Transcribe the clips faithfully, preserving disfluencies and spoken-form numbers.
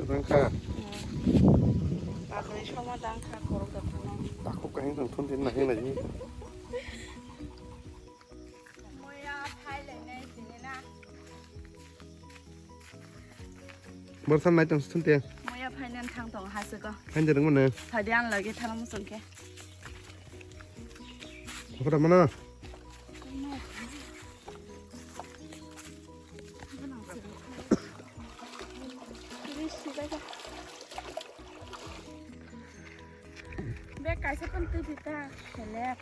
Tangkha. Bakri soma tangkha, korok da thangna. Takhuk kahing thang thun din nahing nai. Moya phai lai nai sini na. Borsan nai tong thun te. Moya phai nan thang tong ha se ko. Phain de rung mane. Phai de an lagi thang mo song ke. Apa mana? Bek kaisa pun tu jita selek.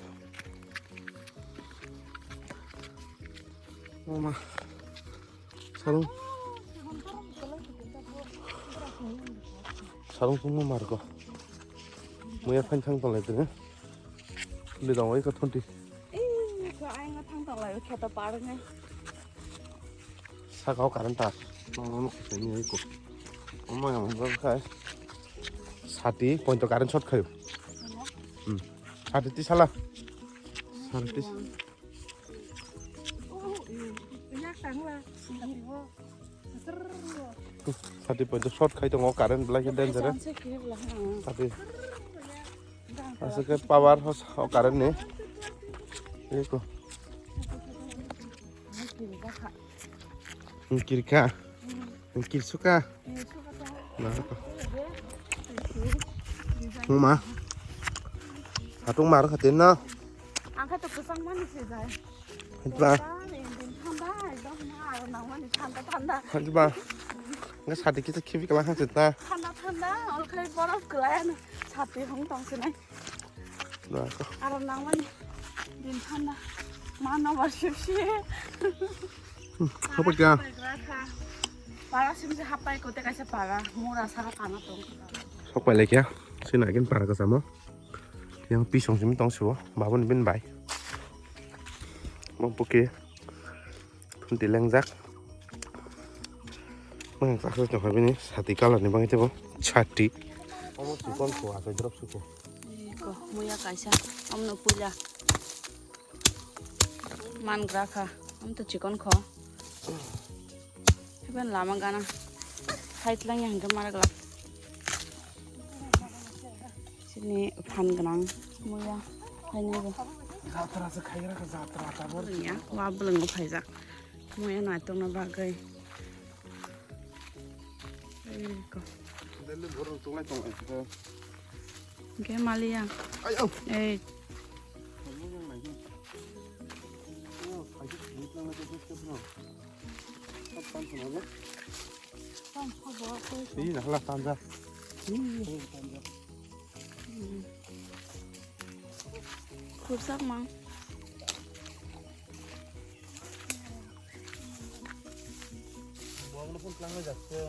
Mama. Sarung. Sarung pun mau margo. Mau ya phan thang tolai tu. Beli dong oi ka thunti. Ih, ko ai nga thang tolai kheta par ngai. Saka o current tar. Nang nang khosai ni oi ko. Oma yang ga khai. Sati point to current shot khayo. Hmm. Sati ti sala. Sati. Yak tang la. Sati point to shot khai tongo current belai khe danger. Sati. Aswk power house o current ni. Eko. Kirka. Kirsuka. Mama. Hatung mar khatin na. Angka to kusang mani sejai. Hajba. Thanda, ekdom ma aro nangmani thanda thanda. Hajba. Nga sati kita khibi kala hang sita. Thanda thanda, olkhai borok kwlai ano sati hong tong sinai. Aro nangmani din thanda. Ma no ba sip si. Apa kya? Para sim se hapai kote kaisa para mura saka kana tong. Sok pai le kya? Sina kin para kasamo. Yang pisong simi tong sibo, babon bin bai. Mong puke. Thunti lengjak. Mong kaso tong bini sati color ni bangite bo. Chati. Omo chikon ko ato drop suko. Ko muya kaisa. Omno puila. Man gra kha. Om to chikon kho. Iban lama gana. Hai tlang yang hingke mara glak. Sini phan gnang muya haini bo. Jatra se khaira ka jatra ta bor. Bwlwng ya, wa bwlwng bo phaijak. Muya nai tongna bagwi. Ei ko. Dali bor tong lai tong ai. Hingke maliya. Ai au. Ei. Ini nah lah tanja. Khursak mang. Buang pun pelang aja ke.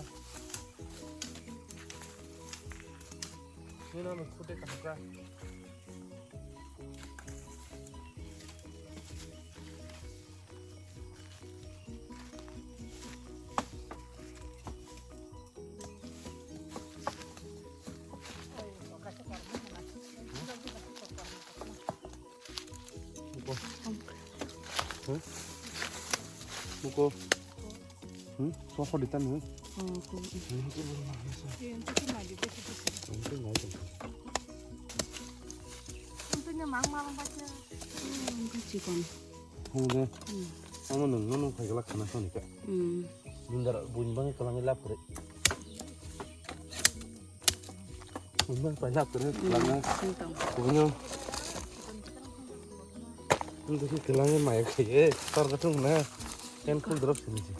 Ini nama kuda kahka. Buko. Huh? Buko. Hmm? Sokho ditan, hmm? Oh, ko. Hmm, ko bolo ma, masa. Yang tu tu maju, tu tu tu. Yang tu maju. Yang tu ni mang mang baca. Hmm, ko chikon. Hong de. Hmm. Amo nung nung khai kala khana soni ka. Hmm. Bundar bun bang kala ngi lap kore. Bun bang pai lap kore. Hmm, lama. Sintong. Bunyo. Nung tu kala ngi mai khai e. Tor ka tung na. Ken kul drop sini si.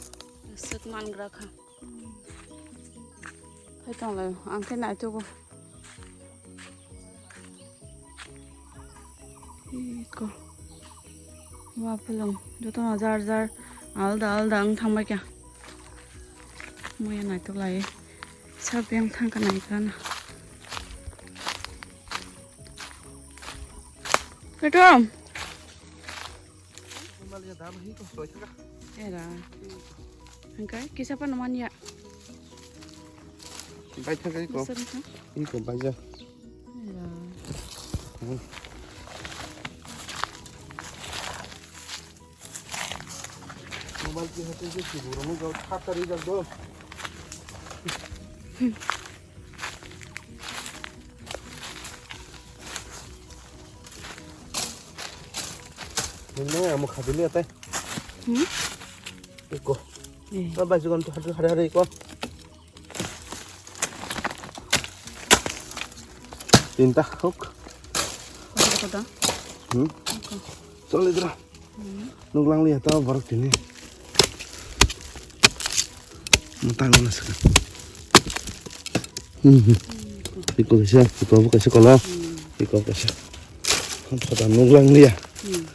Sut man gra kha. Hai tong lai, ang khe nai tugo. Iko. Wa pulung, joto no jar jar, alda alda ang thang bai kya. Muya nai tuk lai, sab yang thang ka nai ka na. Ketom. Era. Hingkai kisa pa naman ya. Bai thang kai ko. Bisa, bisa. Ini ko bai ja. Era. Hmm. Mobile ki hati je ki buru mo gau khat tari gau do. Nini amo khadili atai. Hmm? Iko. Eh. Ba bai jugan tu hari hari iko. Tinta hok. Kotor kotor. Hmm? Iko. Chol idra. Hmm. Nuklang liya tao borok tini. Mutang mana saka. Hmm. Iko kaisa, iko bo kaisa kola. Hmm. Iko kaisa. Ham sada nuklang liya. Hmm.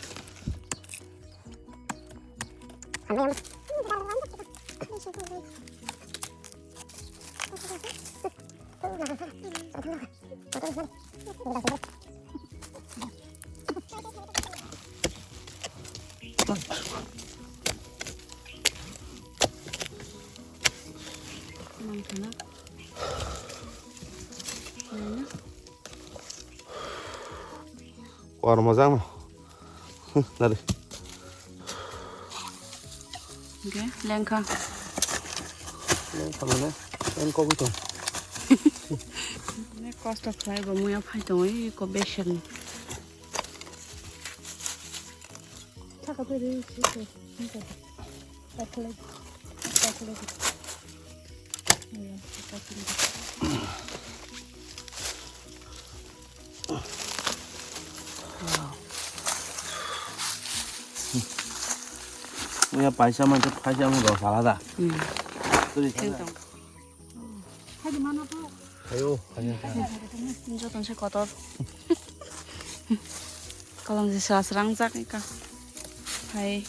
Kor mojang no. Nari. Oke, lengkha. Lengkha mane, lengkha buto. Ne kosto khlai bo muya phai tongo, iko beseng. Thaka phai ri, si, si, si. Muya paisa man, paisa man rok salada. Hmm. Turi salada. Ekdom. Hayo, hayo. Joton se kotor. Kolom je sra srang jak eka. Hai.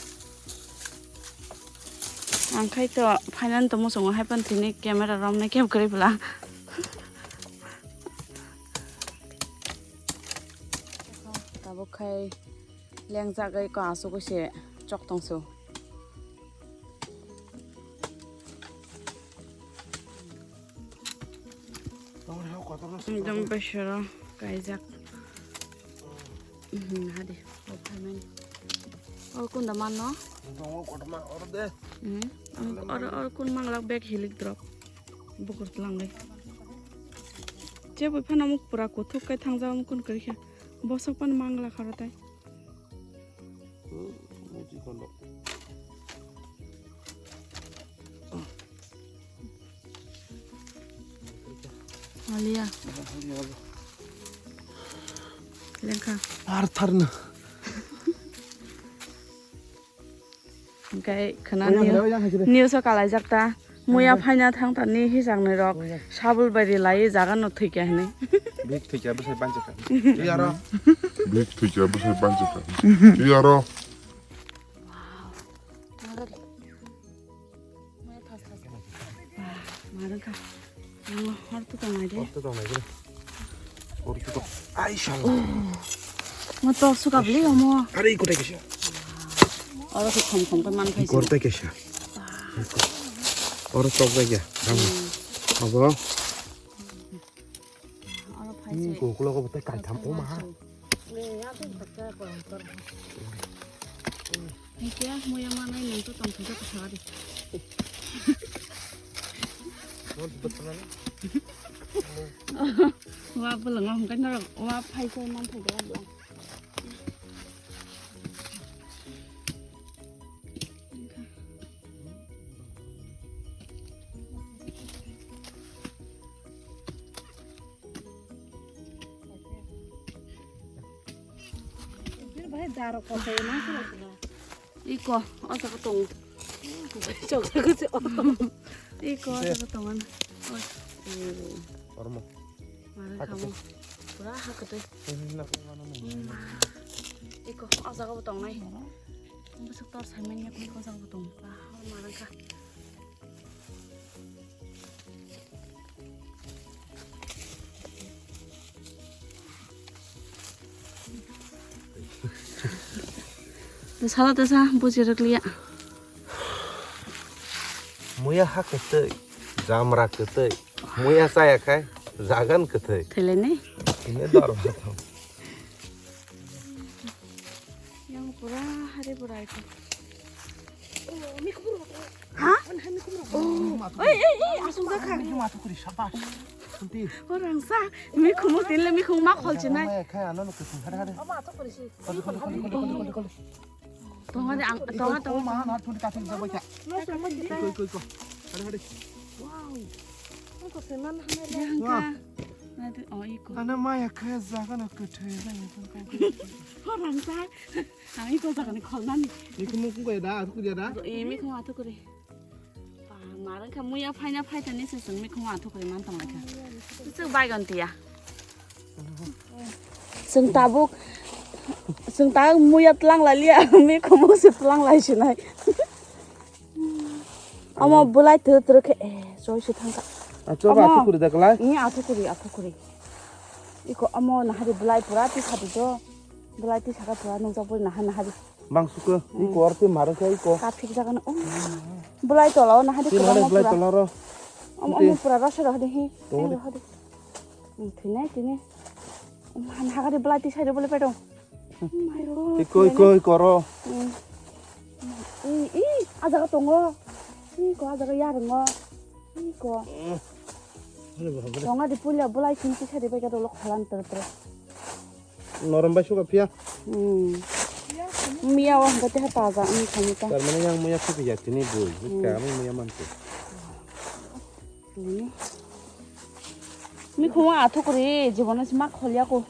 Ang khai to finance to muchungo hai pan tini camera rom nai kep kwrwi bla. Tabuk khai lengjak eko asugwi se chok tong su. Ekdom besero kaijak. Mhm, hadi, o phaimani. O kunda manno? Tongo kotorma, oro de. Mhm. Oro, oro kun manglak bag hilik drop. Bukur tlanglai. Jeboi phano muk pura kuthuk kai thangjak muk kun kwrwi kha. Bosok pan mangla kharo tai. Hmm, muji kondo. Alia. Lengkha. Ar tharna. Hingke khwna news o kalaijak ta. Muya phaina thang ta ni hisang ni rok. Sabul bai ri lai jaga no thwikya hini. Bik thwikya bwsai bancha kha. Tiyaro. Bik thwikya bwsai bancha kha. Tiyaro. Marwkha. Ang hor tu tongnai de. Hor tu tongnai de. Hor tu tong. Ai sal. Mo tok suka beli omo. Are iko tai kisa. Oro tu khom khom kan man phai. Kor tai kisa. Oro tok bai ya. Abo. Oro phai. Ni ko kulo ko tai kai tham o ma. Hingke muya manai nung to tong thung to sa di. Wa bwlwngo hingke norok wa phai sai man thai da bwlwng. Iko, o jaga tongo. Iko, o jaga tongo. Oi. Ormo. Mana kamu? Pura hakete. Iko, o jaga bo tongnai. Bwswk tor saimanya koi ko jaga bo tong. Mana ka? Sala tesa buji rwkliya. Muya ha kwtwi, jamra kwtwi, muya chaya khai jagan kwtwi. Thailaini? Ini dor batham. Yang pura hari pura itu. Ha? Oi, oi, oi, asung jakha. Athukuri, sabash. Kunti. O rangsa, mikhumung tinle mikhung ma kholchinai. Maya khe ano no kuthum, hade, hade. Kholi, kholi, kholi, kholi, kholi, kholi. Tonga de ang, tonga, tonga. Ma na thudi kathum jabai kha. Iko, iko, iko. Hade, hade. Wow. Iko seman hame le. Yang ka. Wah. Nade, oh, iko. Ana maya khe jaga no kuthum, jaga no kuthum. O rangsa. Ang iko jaga ni kholnani. Mikhumung kung kaya da, athukuri da? Eh, mikhumung athukuri. Ba, marang kha muya phaina phaitani se chwng mikhumung athukuri man tong lai kha. Chwng baigon tiya. Chwng tabuk, chwng tabuk muya tlang lai liya, mikhumung se tlang lai sinai. Omo bulai turu turu khe, eh, choi se thang kha. Ah, choba athukuri da klai? Ni athukuri, athukuri. Iko omo nahari bulai pura tisa di do. Bulai tisa kha pura nungjak bui naha nahari. Bang suka, iko orte maro khe iko. Kathik jaga na, oh. Bulai tola o nahari. Tin pura hade omo bulai pura. Tola ro. Omo, omo pura rasa ro hade hi. Tong de. Hade. Hmm, thine, thine. Omo han hagari bulai tisa di bulai pedong. Iko, iko, iko ro. Hmm. Ih, ih, a jaga tongo. Iko, a jaga yarongo. Iko. Hale baba, baba. Tonga di pulia bulai sini tisa di bega dolo khalan ter ter. Norom bai suka phiya. Hmm. Miya wa hangka teha taja, hmm, khamita. Tar mane yang muya khupi ya tini bui. Buka, hmm, ami muya mantu. Hmm. Mikhuma athukuri, jibon si mak kholya ko.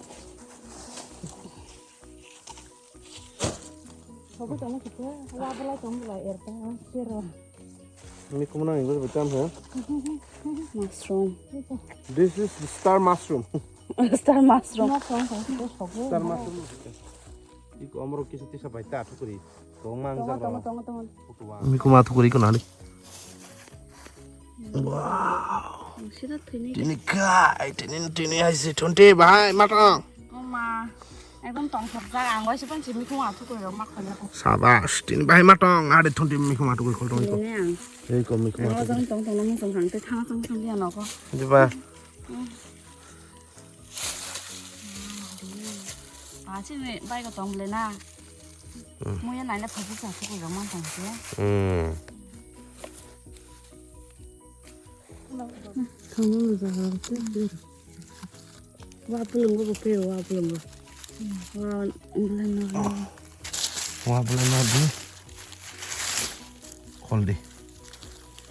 Sobo tongma kike, wa bulai tong bulai erta, pero. Mikhuma nang English bitam he? Mushroom. This is the star mushroom. Star mushroom. Star mushroom. Iko omorok kisa tisa bai ta athukuri. Tong mang tongo, jaga tongo, tongo, tongo. Mikhuma athukuri ko nani. Wow. Ang sida thini. Tini kai, tini, tini hai si thunti bahai matang. Oma, ekdom tongthok jak, ang waisa pang simi khung athukuri rok ma khanya ko. Sabash, tini bahai matang, ade thunti mikhuma athukuri khol tong ko. Ini ang. Ei ko mikhuma athukuri. Tong tong nang tong hang te thang tong tong dia no ko. Diba? Hmm. Ah, chini bai ko tong le na. Hmm. Muya nai na phaji sa ko ko man tong ko. Hmm. Thangno no jaga te. Wa pulung go pe wa pulung go. Wa bulai na. Wa bulai na di. Khol di.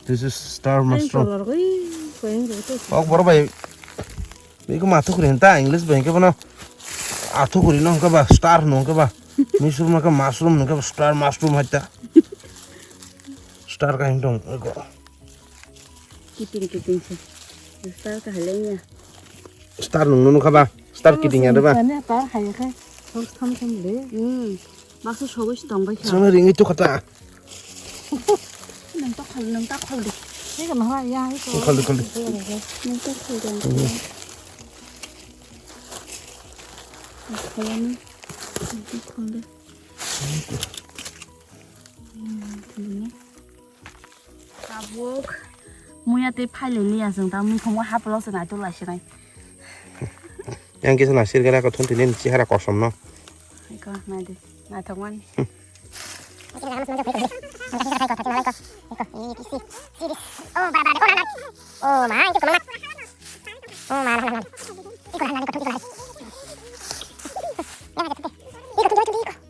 This is star mushroom. Color go. Ok, boro bai. Biko ma thukuri hinta English bai ke bono. Athukuri no hwnkhe ba star no hwnkhe ba. Mushroom no hwnkhe mushroom no hwnkhe ba star mushroom haita. Star ka hintong eko. Kiting kiting se. Star ka haleng ya. Star nung nung kha ba. Star kiting ya ba. Star hai kha. Thom thom le. Hmm. Baksa sogwi se tong bai kha. Sono ringwi tu khata. Nang ta khol, nang ta khol de. Ni ka ma ya, ni ko. Khol de, khol de. Nang ta khol de. Hmm. Khol ni. Nang ta khol de. Hmm, khol ni. Tabuk muya tei phailai liya chwng ta mukhungo haplo se naitok lai sinai. Yang kisa nasir gara ko thun tini chihara kosom no. Iko nai de, naithok mani. Oh, ma, iko kemana? Oh, ma, iko kemana? Iko, iko, iko, iko. Iko, iko, iko, iko.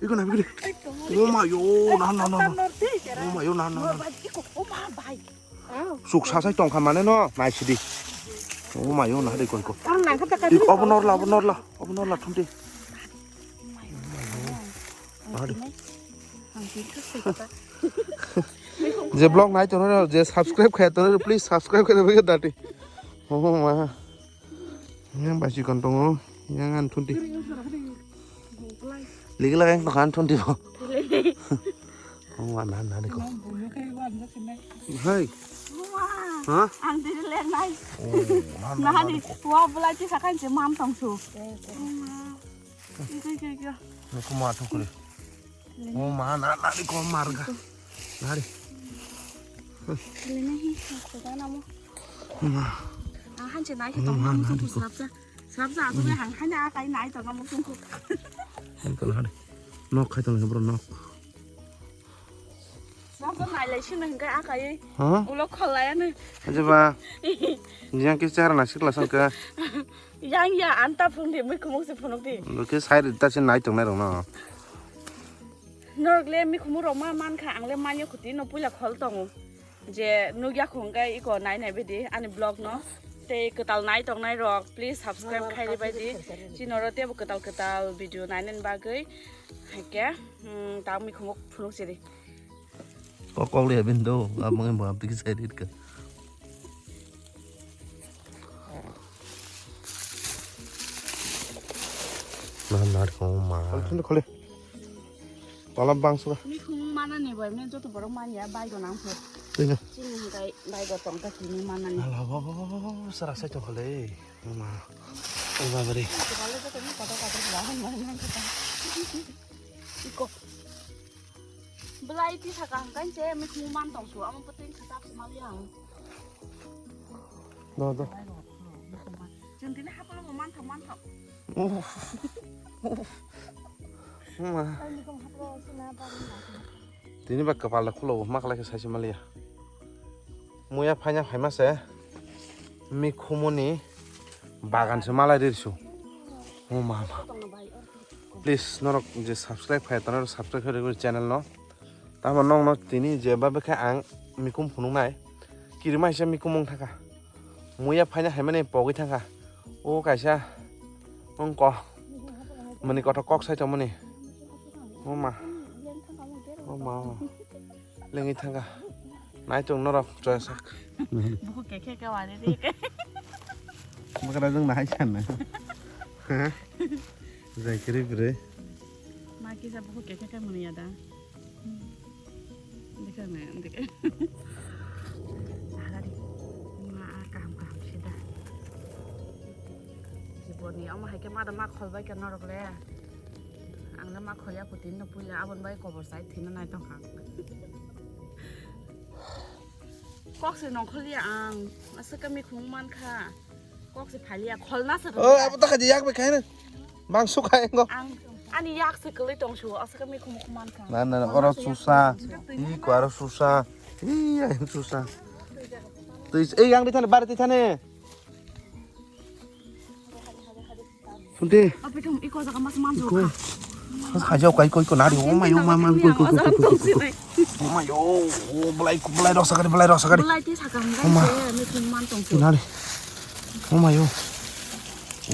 Iko na bigri. Oh my yo, na na na na. Oh my yo, na na na. Suk sasai tongkha mane no, naisidi. Oh my yo, na dei koi ko. Iko obo norla, obo norla, obo norla thunti. Nahadi. Ang pintu sih kita. Je vlog nai tongo, je subscribe khai tongo, please subscribe khai bai dati. Oh ma. Yang basi kon tongo, yang an thunti. Ligi laga yang kan thunti bo. Oh ma, na na ko. Hai. Ha? Ang diri le nai. Oh, na na. Nahani, wa bulai ti sakan je mam tong su. Iko, iko, iko. Ni kuma thukri. Oh ma, na na ni ko marga. Nari. Lene hi, ko da na mo. Ma. Ah, han je nai ki tong mo tu srap ja. Srap ja tu hang han ja kai nai tong mo tu. Hai ko nari. Nok khai tong bro nok. Srap ja nai lai sin hang kai akai. Ha? Ulo kholai ane. Aja ba. Yang ki chara na sikla sangka. Yang ya anta phunuk di, mui khumuk se phunuk di. Loke sai ta se nai tong nai rong no. Norok le mi khumuk rok ma man kha, ang le manya khuti no puila khol tongo. Je nugya khung kai iko nai nai bedi ani vlog no. Tei kwtal nai tong nai rok, please subscribe khai ri bai di. Chini oro tebo kwtal kwtal video nai nai bagwi. Haike, hmm, ta mi khumuk phunuk siri. Kok kok le bin do, abang em bam tiki sai dit ka. Na na ko ma. Khole, khole. Pala bang suka. Mi khung mana ni boy, men joto borok man ya, bai go nang pho. Tui na. Chini hingkai bai go tong ka chini mana ni. Ala bo, sara sai to khole. Ma. O ba bari. Wale joto ni kotor kotor bla hon man man kata. Iko. Belai ti saka hangkai se mi khung man tong su, amo peting kata se mal yang. Do, do. Chwng tini haplo bo manthok, manthok. Uff. Uff. Ma. Tini ba kwpal da khulo, ma khlai khe saisi maliya. Muya phaina phaima se mikhumuni bagan se malai rirsu. O ma ma. Please, norok je subscribe khai tongo, subscribe khai rwgwi channel no. Tamo nokno tini je babe khe ang mikum phunuknai. Kirima hai se mikum wng thangkha. Muya phaina hai mani pogwi thangkha. O kaisa wng ko. Mani kothok kok sai tongmani. O ma. O ma. Lengwi thangkha. Naitung norok choya sak. Buku kekhe ke wari ri ke. Makara jong nahai sana. Ha? Jai kiri bere. Ma kisa buku kekhe ke muni ada. Dikha na, dikha. Agari. Ma kaham kaham sida. Jiboni ama hai ke ma da ma kholbai ke norok le. Ang le ma khorya kutin no puila abon bai kobor sai thina nai tongkha. Kok se nongkhorliya ang, aswk kami khung mankha. Kok se phaliya, kholna se. Oh, abo ta khaji yak bai khaina. Bang suk kha engo. Ang ani yak se kwlwi tong su, aswk kami khung mankha. Na na, oro susa. I ko aro susa. I ai susa. Tui ei yang di thane, bar di thane. Sunte. Apitum iko jaga mas manjo. Iko. Mas haja kai koi ko nari. Oh my, oh my, my, koi, koi, koi, koi, koi, koi. Oh my, oh, oh, belai, belai rok sakari, belai rok sakari. Belai ti sakam. Oh ma. Nari. Oh my, oh.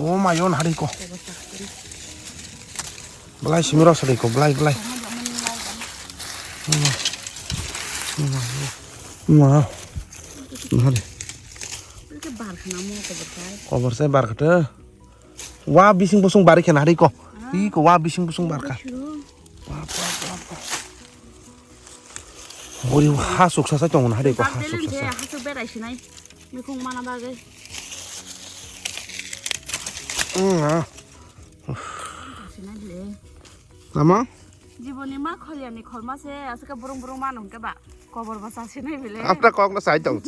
Oh my, oh, nari ko. Belai simi rok sakari ko, belai, belai. Oh my, oh. Ma. Nari. Ke bar khana mo ko berkai. Kobor sai bar khata. Wa bising busung bari khe nari ko. Iko wa bising busung barkha. Bori ha suk sasa tong nari ko ha suk sasa. Ha suk berai sinai. Mikung mana bagai. Sinai le. Nama? Jiboni ma kholiani kholma se asika burung burung manu ke ba kobor ba sa sinai bile. Apna kok na sai tong.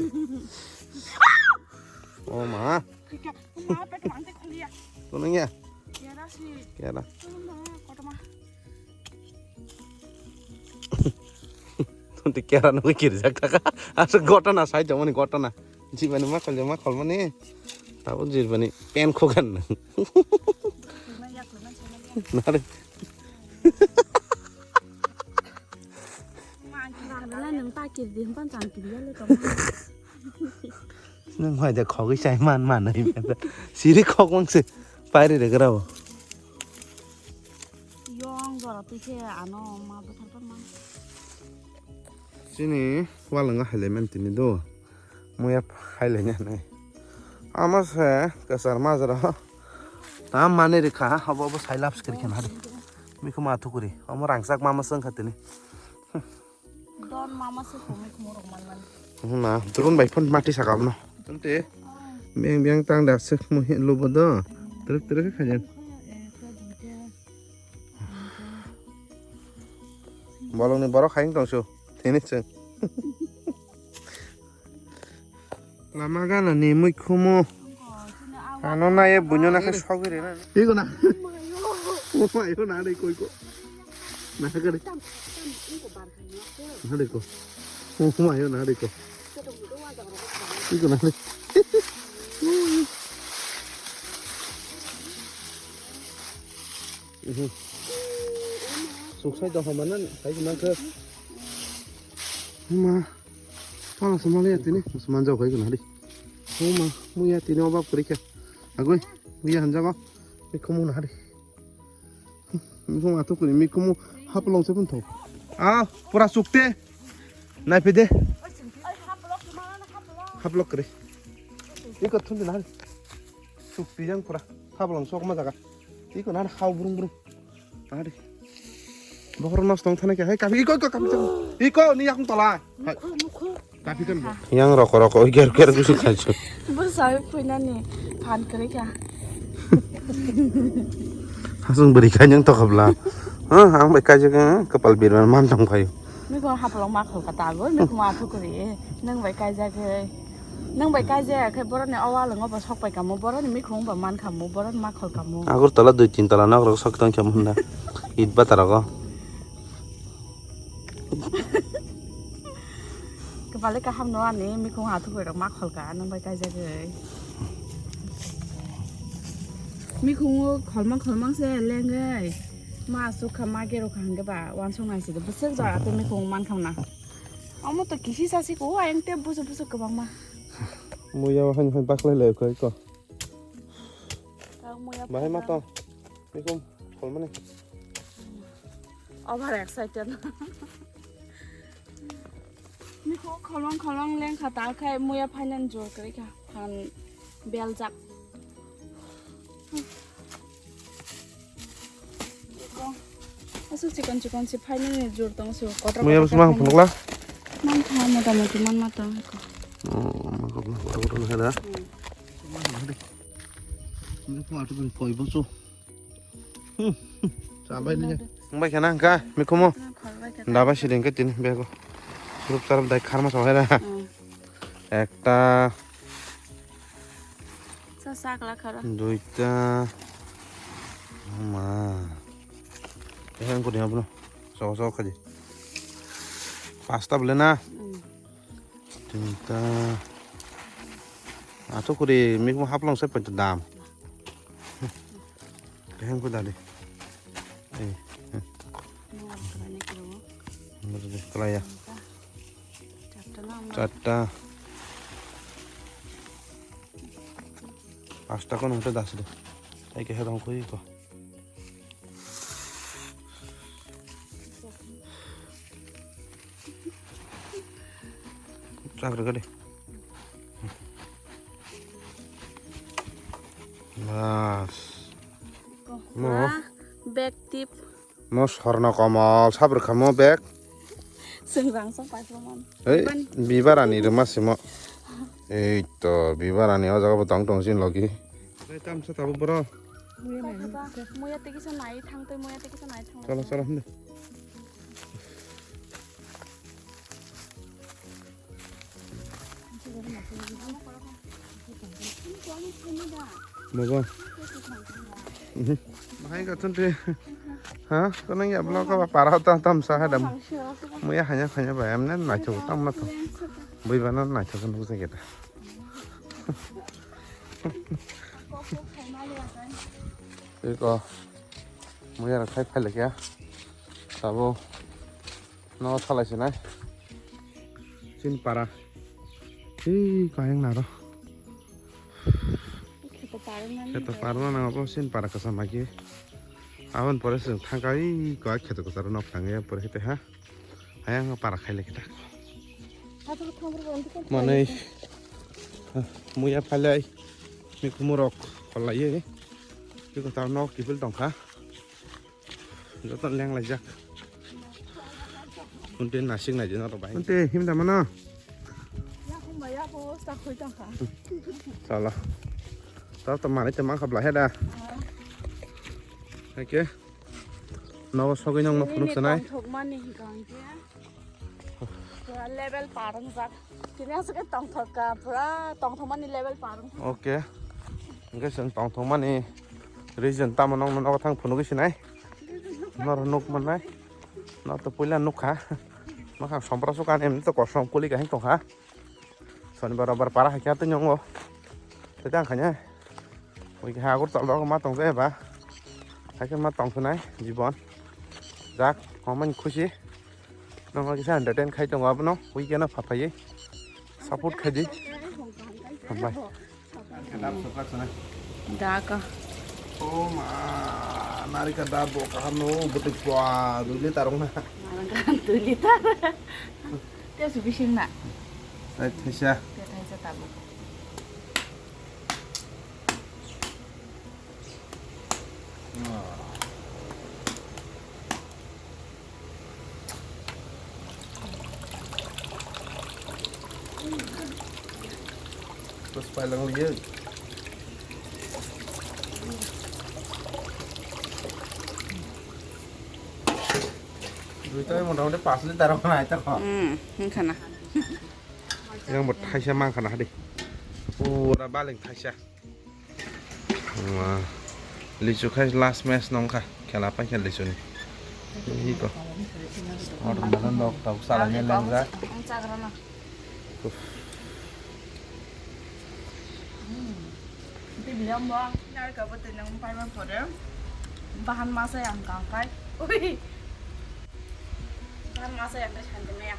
Oh ma. Kya? Ma pek mangte kholiya. Kunung ya? Kera si. Kera. Kunung ma kotoma. Tunti kera nungui kirjak taka. Asa gotana sai jomani gotana. Jibani ma khol joma khol mani. Tabo jibani pen khogan. Nare. Nang ta kirdi hempan chang kirdi ya le tong. Nang hoi de khogwi chai man man nai. Siri khok mang se. Pairi de grabo. Yong jora twi khe ano ma bwthar pan man. Chini walwngo hailaimani tini do. Muya hailaina hinwi. Amo se kwchar majra. Ta mani rikha, abo abo sai labs kiri khe nari. Mikhu ma thukuri. Amo rangchak mama swng kha tini. Don mama se khumui khumui rok manmani. Na, drone bai phone mati saka abno. Tante. Beng beng tang da se khumui lubo do. Trek trek khajan. Bolongni borok hayung tongsu. Tini chwng. Lama gana ni mui khumu. Ano na ye buino na khe sogwi rina. Iko na. Uma yo na de koi ko. Na kare. Na de ko. Uma yo na de ko. Iko na. Mhm. Suksai tong hamanan, sai manke. Ma. Pala samali ya tini, manjao kai guna hari. Uma, muya tini obab kuri kya. Agoi, muya hanjago. Mikhumu na hari. Mikhumu atu kuri, mikhumu hapalong se pun thau. Ah, pura sukte. Nai pide. Haplok kuri. Iko thun din hari. Sukti yang pura. Haplong sok ma jaga. Iko na hau brung brung. Ari. Bohor nos tong thana kya? Hai kapi iko iko kapi tong. Iko ni yakung tola. Hai. Kapi kan bo. Yang roko roko oi ger ger bisu khai chu. Bo sai phuina ni phan kare kya? Hasung beri khai yang to khabla. Ha, ang bai kai jaga kapal birman man tong phayu. Mikhumu hapalong ma khol kata agoi, mikhumu athu kuri, nang bai kai jaga. Nang bai kai jaga khe boroni o walwngo bo sok pai kamo, boroni mikhumu bo man kamo, boroni ma khol kamo. Agartala dui tin tala nok rok sok tong kamo hwnda. It bata rogo. Kepale kaham no ani mikhumu athu kuri rok ma khol ka, nang bai kai jaga. Mikhumu kholmang kholmang se lengai. Ma asuk kha, ma gero kha hingke ba wansuk nai sidi bwswk jora tei mikhumu man kha na. Omo to kisi sasi ko ayang te busu busu kwbangma. Muya o haino hai baklai lai koi ko. Ang muya Bahai ma phunang. To. Mikhum kholmani. Over excited. Mikhumu kholong kholong leng kha ta khai muya phainani jor kwrwi kha phan beljak. Aswk chikon chikon se phainani jor tong se kotor Muya kotor bwswk ma khe phunukla? Man kha mota moti man ma tong kha. Oh, ma kha kotor kotor khe da. Hmm. Ni ko atu bin koi bo so. Hmm. Sabai ni. Wngbai khana hwnkha mikhumu. Kholbai kha. Dabai siding khe tini bego. Surup sarup dai kharma sabai ra. Hmm. Ekta. Sa sak la khara. Duita. Ma. Yang ko dia bro. So so khaji. Pasta bole na. Hmm. Tinta. Ato kuri mikhumu haplong se pai dam. Keheng ko dadi. Eh. Kalaya. Chatta. Pasta kono hote das de. Tai kehe dong koi ko. Chak rwgadi. Bas. Mo. Wah, bag tip. Mo sorno komol sab rwkha mo bag. Seng rang song paislo man. Ei, bibar ani rwma simo. Ei to, bibar ani o jaga bo tong tong sin logi. Tamsa tabuk bro. Muya tei kisa nai thang tei muya tei kisa nai thang. Chalo, chalo, hinde. Mogo. Mhm. Bahai ka chunti. Ha? Kono ya vlog ka para ta tamsa ha dam. Muya hanya hanya ba amne naithok tam na to. Bui bana naithok nukjageta. Eko. Muya rok khai phai lekya. Sabo. No thalai sinai. Chin para. Ei kayang naro. Kheto parna nang abo chin para kasa magi. Abon pore sing thangka ei koi kheto kasa nok thangya pore hete ha. Hayang para khai lekya. Manwi, ah, muya phalai, mikhumurok kholaiwi, tei kwtal nok kiphil tongkha. Joto lenglaijak. Unte nasik naidi norok bai. Unte himda mano? Yakung ba yakung o sak khoi tongkha. Chala. Tao to manwi tongma kha belai he da. Haikhe nogo sogwi nokno phunuk sanai. Tongthokmani hwnkha hwnkhe pura level par wngjak. Tini aswk khe tongthok kha, pura tongthokmani level par wngkha. Okay. Hwnkhe chwng tongthokmani reason tamo nokno nogo thang phunugwi sinai. Norok nuk mannai. Norok to puila nuk kha. Makhang sompra sukha ani emni to kosom kuli kahim tongkha. Sonibar robar para hai khe twi nongo. Tei ang khaina. Oi khe Agartala rogo ma tong jaya ba. Hai khe ma tong phinai jibon. Jak, omo ni khusi. Nokno kisa entertain khai tongo abono. Oi khe no phaphaiwi. Support khai di. Hambai. Dab sokak sana. Daka. Oh ma, narika dab bo kaham no, bwtwi pua, dui litar wng na. Narang kaham dui litar. Tei su bising na. Tei thaisa. Tei thaisa tabuk. Ah. Terus palang liya. Duita motamoti paanch litar wngkha na aita kho. Hmm, wngkha na. Yang bo thaisa mankha na hadi. Pura baling thaisa. Wah. Lichu khai last match nongkha. Khela paikha lichuni. Iko. Order madan dok tabuk salai ne lengjak. Uff. Tei belai bo narikabo twi nang paima pore. Bahan masa yang kangkai. Ui. Bahan masa yang kai sante maya.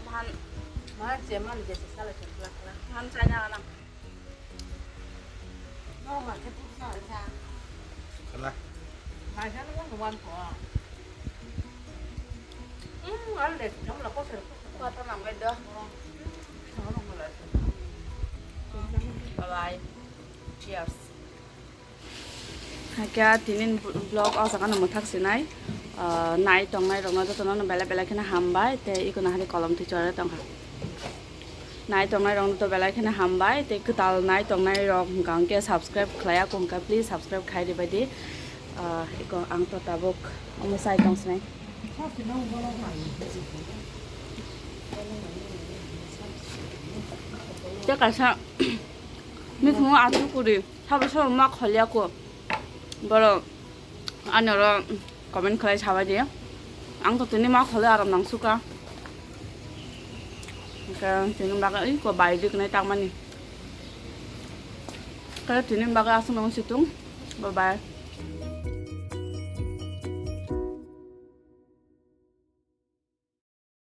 Bahan. Mana je mana je sala sala sala. Bahan chai na lang. Kala. Bye bye. Cheers. Hakhe tini vlog o jaga no mwthak sinai, ah, nai tongnai rokno jotono no belai belai kheno hambai, tei iko no hari kolom thwi chora tongkha. Nai tongnai rokno to belai kheno hambai, tei kwtal nai tongnai rok hwnkha hwnkhe subscribe khlai ya, hwnkha please subscribe khai ribai di. Ah, iko ang to tabuk omo sai tong sinai. Tei kaisa mikhumu achu kuri. Sabo sabo ma khol ya ko. Borok ani oro comment khlai sabai di. Ang to tini ma khol aram nang suka. Hwnkhe tini bagwi iko bai di kwnai tangmani. Khe tini bagwi aswk nang situng. Bye bye.